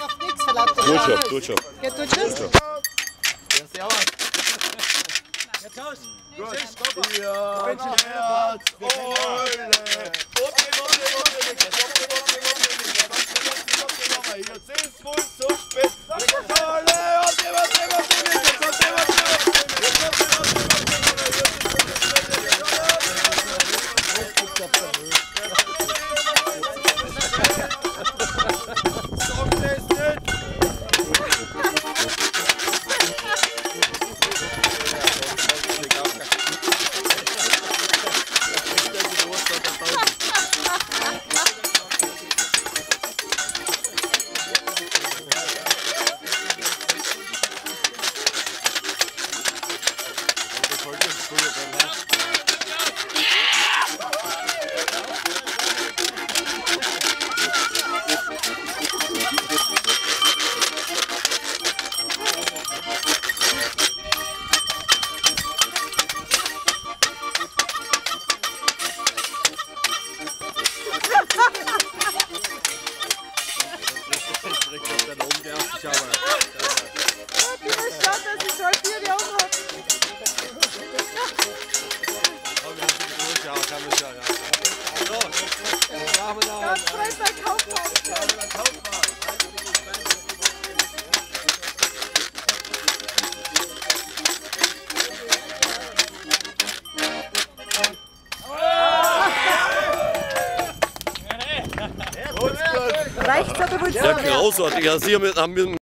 Macht nichts, verlauter Tut schon, tut schon. Geht, tut schon? Ja, servus. Jetzt aus. Ja, Herz, Eule. Jetzt ist wohl zu spät. Ja, großartig. Ja, Sie haben